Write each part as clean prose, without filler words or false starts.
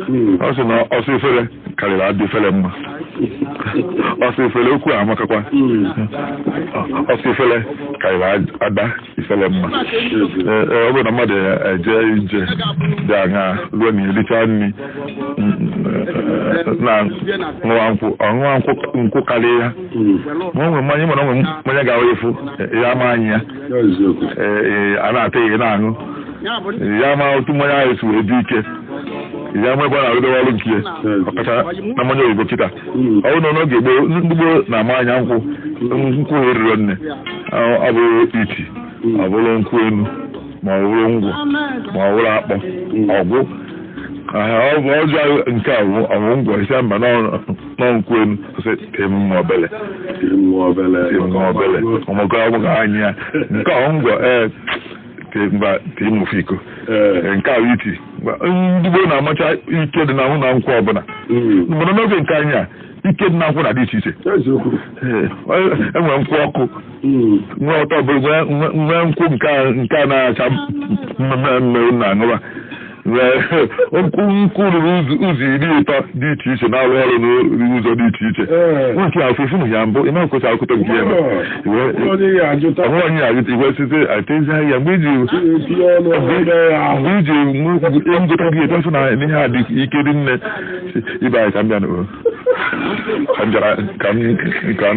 Ọ sị na ọsọ ifele karịrị adị ifele mma. Ọsọ ifele okwu a amakakwa. Ọsọ ifele karịrị ada ifele mma. Ọ bụrụ na mmadụ eje ije dị aṅaa ruo na ericha nri na ṅụwa nkwụ, ọṅụwa nkwụ karịa ya, ma o nwere mmanya, mana o nwere mmanya ga-ahụ efu ya ama anyị ya. A na-ata ihe na-aṅụ ya, ma otu mmanya ahụ si wee dị ike ya, ma ebe ọ na-arụdowe ọrụ nke ya, ọkacha na mmanya oyibo kịta. Ọ bụrụ na n'oge gboo, ndị gboo na-ama anya nkwụ, nkwụ eriro nne, ọ bụrụ iti, ọ bụrụ nkwụ enu, ma ọ bụrụ ngwụ, ma ọ bụrụ akpọ ọgwụ ọ bụ ọjọọ. Nke a ọwụ ngwọ isi mba nọ nkwụ enu sị emume obele obele ọmọkọ ọmụgọ anyị ya. Nke ọ ngwọ ee mba timofe iko nke ahụ iti. Ndị gboo na-amacha ike dị na ahụ na nkwụ ọbụla, mana n'oge nke anyị a, ike dị na nkwụ na-adị iche iche. Enwere nkwụ ọkụ, nwee ọtọ, nwee nkwụ nke a na-acha mmemme na-aṅụba, nkwụ ruru ụzọ 30 dị iche iche na-arụ ọrụ n'ụzọ dị iche iche. Nke afọ ifu ya mbụ ị na-ekwesị akụkọ nke ya onwe onye ajụta igwe site atezi ahịa mgbe iji ngụta gị etefu na ihe a dị ike dị nne ibe anyị. Ka m bịa ka m ka m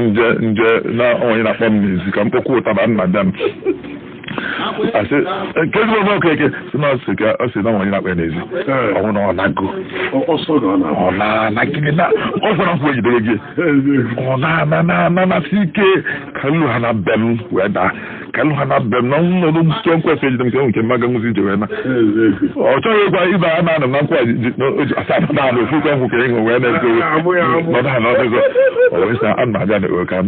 nje nje na onye na-akpọ m n'ezi ka m kpọkwa ụtaba nna bịa m asị nke ezigbo ome okeke si na ọsị ka ọ sị na onye na-akpọ ya n'ezi ọnwụ na ọ na-agụ ọ na-anagide na ọ gwara nkwụ ejidere gị, ọ na-ana na-ana na-asị ike ka nlu ha na be m wee daa, ka nlu ha na be m na nnọdụ nke nkwesị ejide m nke nke mmaga nwụzi ije wee na ọ chọghị ịgwa ibe a na-anọ na nkwụ asa na anụ ofu nkwụ ka ịṅụ wee na-ezo nọdụ ha n'ọdụzọ. Ọ wee sị a na-abịa ka m ka m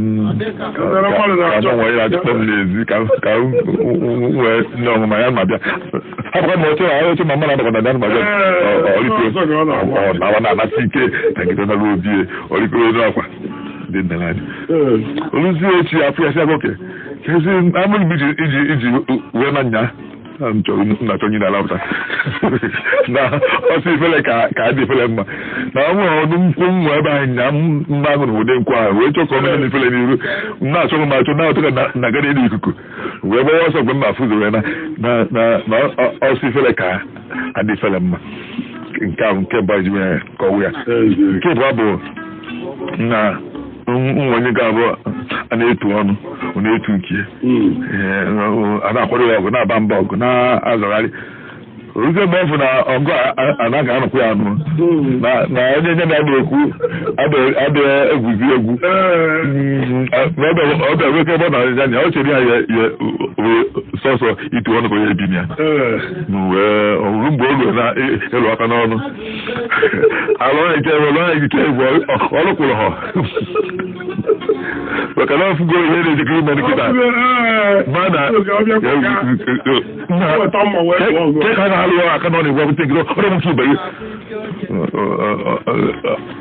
nwee ya achọkpọ m n'ezi ka m wee nne ọmụma ya ma bịa hapụkwa ma oche ahụ oche ma mmadụ adọkọ na bịa ma bịa ọrịko ọ nawa na-anasị ike tagide na obi ọrịko elu akwa dị nne n'anya oluzie echi afọ ya sị oke kezi amụrụ m iji iji iji wee na nya na-achọ onye na-alapụta na ọsọ ifele ka adị ifele mma na ọ nwere ọdụ nkwụ nwa ebe anyị nya mma ahụ na ụdị nkwụ ahụ wee chọọ ka ọ mere ifele n'iru na-achọ m achọ na-atụ ka na gada elu ikuku wee gbawa ọsọ mgbe m na-afụzo wee na na ọsọ ifele ka adị ifele mma. Nke ahụ nke mbụ ji wee kọwa ya. Nke abụọ bụ na nwa onye ga-abụ a na-etu ọnụ, ọ na-etu nke a na-akwado ya ọgụ, na-aba mba ọgụ, na-azọgharị oruzie mgbe ọ fụ na ọgụ a na-aga anọkwu ya anụ na onye nye na-ekwu adịghị egwuzi egwu ọ bịa nweke ebe ọ na-arịja ya, ọ chere ya ya sọsọ itu ọnụ ka onye bi ya wee ọrụ. Mgbe o ruo na elu aka n'ọnụ alụ ike ike egwu ọrụ kwụrụ ha maka na ọfụgo ihe na-ejikọ ime nkịta mana ka na-alụ aka n'ọnụ egwu abụte nkịta ọrụ m nke ibe gị.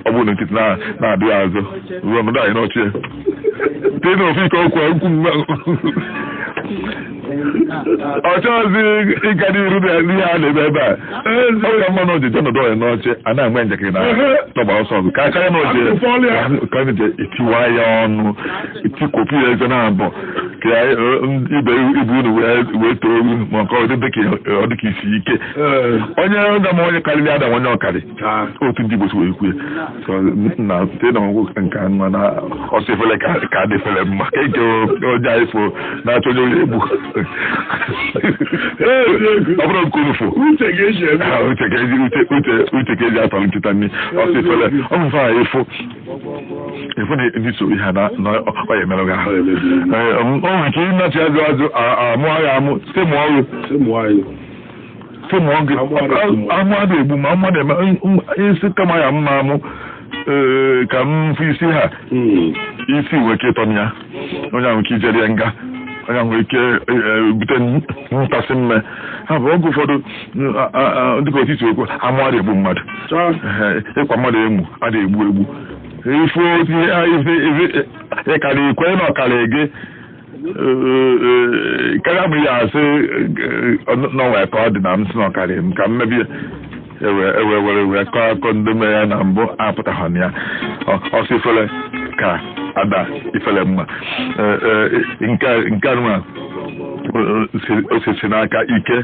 Ọ bụrụ na nkịtị na-adịghị azụ ruo ọnọdụ anyị n'ọchị tee na ofe ike okwu nkwu ọ chọghịzi ịga n'iru n'ihe a na-eme ebe a. Ọ ka mma na oji ọnọdụ ọya n'ọchị a na-enwe njakịrị na tọgba ọsọ ọgụ ka aka ya na oji ka oji etiwa ya ọnụ tikopụ ya eze na-abọ ka ibe ibu unu wee too egwu ma nke ọ dị ka isi ike onye ga ma onye karịrị ada onye ọkarị otu ndị Igbo si wee kwue na site na ọgwụ nke nwa na ọsọ efele ka adị efele mma ka eke onye anyị fo na-achọ onye onye egbu ọ bụrụ nke unu fo uche ka eji atọrọ nkịta nri ọsọ efele ọ bụ mfe anyị fo efu na ndị so ihe na ọ ya emerụ gị ahụ. O nwere ike ịnachi azụ azụ amụ agha amụ site mụọ ọrụ site mụọ gị amụ adị egbu ma mmadụ eme isi kama ya mma amụ ka m fụ isi ha isi wee ike ịtọ ya onye ahụ ike ijere ya nga onye ahụ ike bute ntasị mme ha bụ oge ụfọdụ dịka otiti okwu amụ adị egbu mmadụ, ịkwa mmadụ emu adị egbu egbu ife ịkarị ikwe na ọkara gị karịa m ya asị n'ọnwa ka ọ dị na m si na ọkarị m ka m mebie Ewe were wee kọọ akọ ndị mere ya na mbụ apụtaghị na ya. Ọsọ ifele ka ada ifele mma. Nke a nwa osisi n'aka ike.